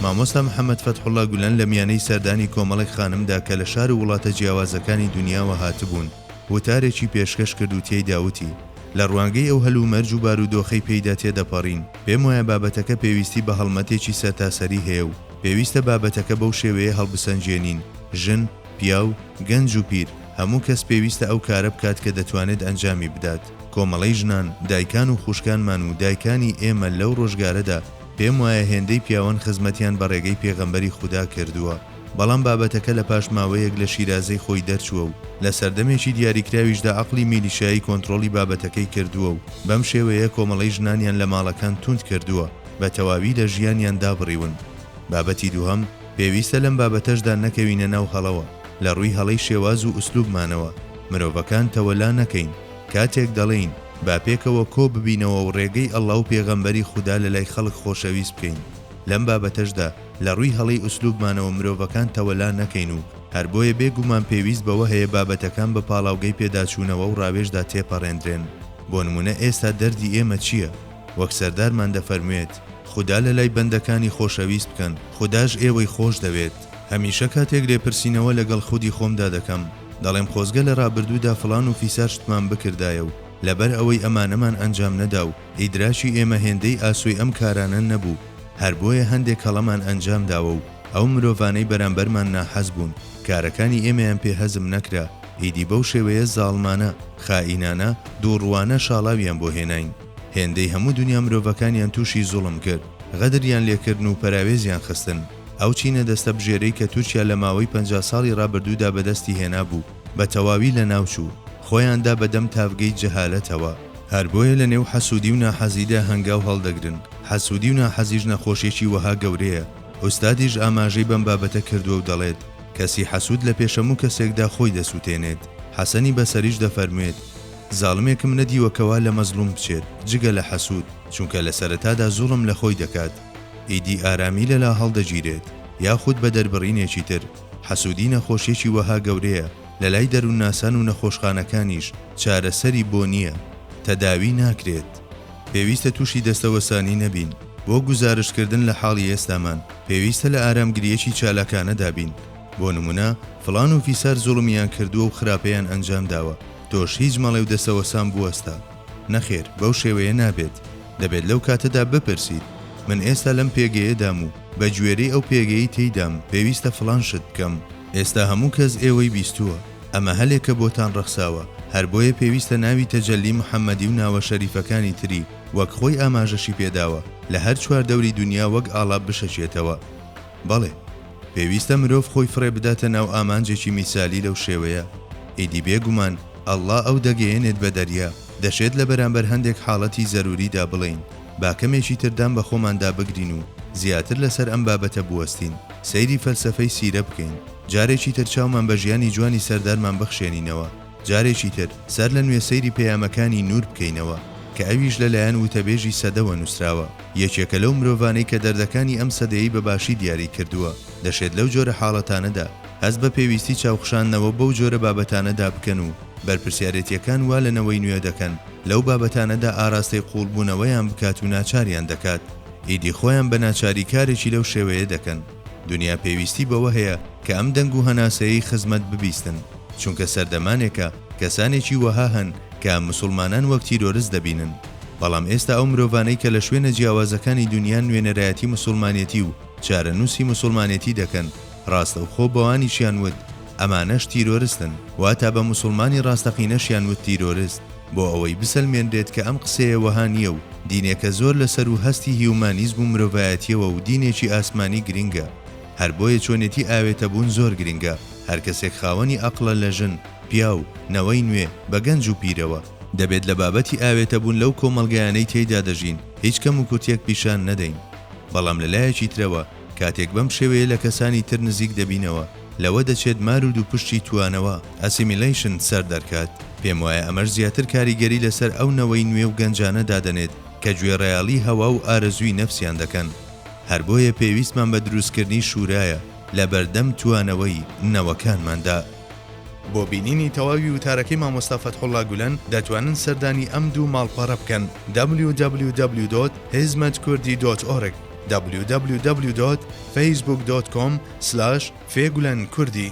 مامۆستا محەمەد فەتحوڵا گولەن لە میانەی سەردانی کۆمەڵێک خانمدا کە لە شار و وڵاتە جیاوازەکانی دونیاوە هاتبوون، وتارێکی پێشکەش کرد و تێیدا وتی، لە ڕوانگەی ئەو هەلومەرج و بارودۆخەی پێیدا تێدەپەڕین، پێموایە بابەتەکە پێویستی بە هەڵمەتێکی سەرتاسەری هەیە و پێویستە بابەتەکە بەو شێوەیە هەڵبسەنگێنین، ژن، پیاو، گەنج و پیر، هەموو کەس پێویستە ئەو کارە بکات کە دەتوانێت ئەنجامی بدات. کۆمەڵەی ژنان، دایکان و خوشکانمان و دایکانی ئێمە لەو ڕۆژگارەدا، پێم وایە هێندەی پیاوان خزمەتیان بە ڕێگەی پێغەمبەری خودا کردووە. بەڵام بابەتەکە لە پاش ماوەیەک لە شیرازەی خۆی دەرچووە و لە سەردەمێکی دیاریکراویشدا عەقڵی میلیشیایی کۆنترۆڵی بابەتەکەی کردووە و بەم شێوەیە کۆمەڵەی ژنانیان لە ماڵەکان توند کردووە، بە تەواوی لە ژیانیان دابڕیون. بابەتی دووهەم، پێویستە لەم بابەتەشدا نەکەوینە ناو هەڵەوە، لە ڕووی هەڵەی شێواز و ئوسلوبمانەوە، مرۆڤەکان تەوەلا نەکەین، کاتێک دەڵێین، با پێکەوە کۆ ببینەوە و ڕێگەی ئەڵڵا و پێغەمبەری خودا لە لای خەڵک خۆشەویست بکەین، لەم بابەتەشدا لە ڕووی هەڵەی ئوسلوبمانەوە مرۆڤەکان تەوەلا نەکەین و هەر بۆیە بێ گومان پێویست بەوە هەیە بابەتەکان بە پاڵاوگەی پێداچوونەوە و ڕاوێژدا تێپەڕێندرێن. بۆ نموونە ئێستا دەردی ئێمە چییە؟ وەک سەردارمان دەفەرموێت، خودا لە لای بەندەکانی خۆشەویست بکەن، خوداش ئێوەی خۆش دەوێت. هەمیشە کاتێک لێپرسینەوە لەگەڵ خودی خۆمدا دەکەم، دەڵێم خۆزگە لە ڕابردوودا فڵان و فیسار شتمان بکردایە و لەبەر ئەوەی ئەمانەمان ئەنجام نەدا و ئیدراکی ئێمە هێندەی ئاسۆی ئەم کارانە نەبوو هەر بۆیە هەندێک هەڵەمان ئەنجام داوە و ئەو مرۆڤانەی بەرامبەرمان ناحەز بوون کارەکانی ئێمەیان پێ هەزم نەکرا ئیدی بەو شێوەیە زاڵمانە، خائینانە، دووڕووانە شاڵاویان بۆ هێناین. هێندەی هەموو دونیا مرۆڤەکانیان تووشی زوڵم کرد، غەدریان لێکردن و پەراوێزیان خستن. ئەو چینە دەستەبژێرەی کە تورکیا لە ماوەی 50 ساڵی ڕابردوودا بەدەستی هێنابوو، بە تەواوی لەناوچوو. خۆیان دا بە دەم تاڤگەی جەهالەتەوە. هەر بۆیە لە نێو حەسوودی و ناحەزیدا هەنگاو هەڵدەگرن. حەسوودی و ناحەزیش نەخۆشیەکی وەها گەورەیە. ئوستادیش ئاماژەی بەم بابەتە کردووە و دەڵێت، کەسی حەسوود لە پێش هەموو کەسێکدا خۆی دەسووتێنێت. حەسەنی بەسەریش دەفەرموێت، زاڵمێکم نەدیوە کەوا لە مەزڵوم بچێت، جگە لە حەسوود، چونکە لە سەرەتادا زوڵم لە خۆی دەکات، ئیدی ئارامی لەلا هەڵدەگیرێت، یاخود بە دەربڕینێکی تر، حەسوودی نەخۆشیەکی وەها گەورەیە، لەلای دەروونناسان و نەخۆشخانەکانیش چارەسەری بۆ نییە، تەداوی ناکرێت. پێویستە تووشی دەستەوەسانی نەبین، بۆ گوزارشتکردن لە حاڵی ئێستامان، پێویستە لە ئارامگرییەکی چالاکانەدا بین، بۆ نموونە فڵان و فیسار زوڵمیان کردووە و خراپەیان ئەنجام داوە، تۆش هیچ مەڵێ و دەستەوەسان بوەستە. نەخێر، بەو شێوەیە نابێت. دەبێت لەو کاتەدا بپرسیت، من ئێستا لەم پێگەیەدام و بە گوێرەی ئەو پێگەیەی تێیدام پێویستە فڵان شت بکەم. ئێستا هەموو کەس ئێوەی بیستووە. ئەمە هەلێکە بۆتان ڕەخساوە، هەر بۆیە پێویستە ناوی تەجەللی محەممەدی و ناوە شەریفەکانی تری، وەک خۆی ئاماژەشی پێداوە، لە هەر چواردەوری دونیا وەک ئاڵا بشەکێتەوە. بەڵێ. پێویستە مرۆڤ خۆی فڕێ بداتە ناو ئامانجێکی میسالی لەو شێوەیە. ئیدی بێ گومان اللە ئەو دەگەیەنێت بە دەریا. دەشێت لە بەرامبەر هەندێک حاڵەتی زەروریدا بڵێین با کەمێکی تر دان بە خۆماندا بگرین و زیاتر لەسەر ئەم بابەتە بوەستین، سەیری فەلسەفەی سیرە بکەین، جارێکی تر چاومان بە ژیانی جوانی سەردارمان بخشێنینەوە. جارێکی تر سەر لە نوێ سەیری پەیامەکانی نوور بکەینەوە، کە ئەویش لە لایەن وتەبێژی سەدەوە نووسراوە. یەکێکە لەو مرۆڤانەی کە دەردەکانی ئەم سەدەیەی بە باشی دیاری کردووە. دەشێت لەو جۆرە حاڵەتانەدا هەست بە پێویستی چاوخشاندنەوە بەو جۆرە بابەتانەدا بکەن و بەرپرسیارێتییەکان وا لە نەوەی نوێ دەکەن لەو بابەتانەدا ئاراستەی قووڵبوونەوەیان بکات و ناچاریان دەکات ئیدی خۆیان بە ناچاری کارێکی لەو شێوەیە دەکەن. دونیا پێویستی بەوە هەیە کە ئەم دەنگ و هەناسەیەی خزمەت ببیستن، چونکە سەردەمانێکە کەسانێکی وەها هەن کە مسوڵمانان وەک تیرۆرست دەبینن. بەڵام ئێستا ئەو مرۆڤانەی کە لە شوێنە جیاوازەکانی دونیان نوێنەرایەتی مسوڵمانێتی و چارەنووسی مسوڵمانێتی دەکەن، ڕاستەوخۆ بەوانیشیان وت ئەمانەش تیرۆرستن، واتا بە مسوڵمانی ڕاستەقینەشیان وت تیرۆرست، بۆ ئەوەی بسەلمێنرێت کە ئەم قسەیە وەها نییە و دینێکە زۆر لە سەروو هەستی هیومانیزم و مرۆڤایەتییەوە و دینێکی ئاسمانی گرنگە. هەر بۆیە چۆنێتی ئاوێتەبوون زۆر گرنگە، هەر کەسێک خاوەنی ئەقڵە لە ژن، پیاو، نەوەی نوێ، بە گەنج و پیرەوە، دەبێت لە بابەتی ئاوێتەبوون لەو کۆمەڵگایانەی تێیدا دەژین هیچ کەموکورتیەک پیشان نەدەین. بەڵام لە لایەکی ترەوە کاتێک بەم شێوەیە لە کەسانی تر نزیک دەبینەوە لەوە دەچێت مار و دووپشتی توانەوە، Assimilation، سەر دەرکات، پێم وایە ئەمەش زیاتر کاریگەری لەسەر ئەو نەوەی نوێ و گەنجانە دادەنێت کە گوێڕایەڵی هەوا و ئارەزووی نەفسیان دەکەن. هەر بۆیە پێویستمان بە دروستکردنی شورایە لە بەردەم توانەوەی نەوەکانماندا. بۆ بینینی تەواوی وتارەکەی مامۆستا فەتحوڵا گولەن دەتوانن سەردانی ئەم دوو ماڵپەڕە بکەن، www. hizmetkurdi. org. www.facebook.com/fegulenkurdی.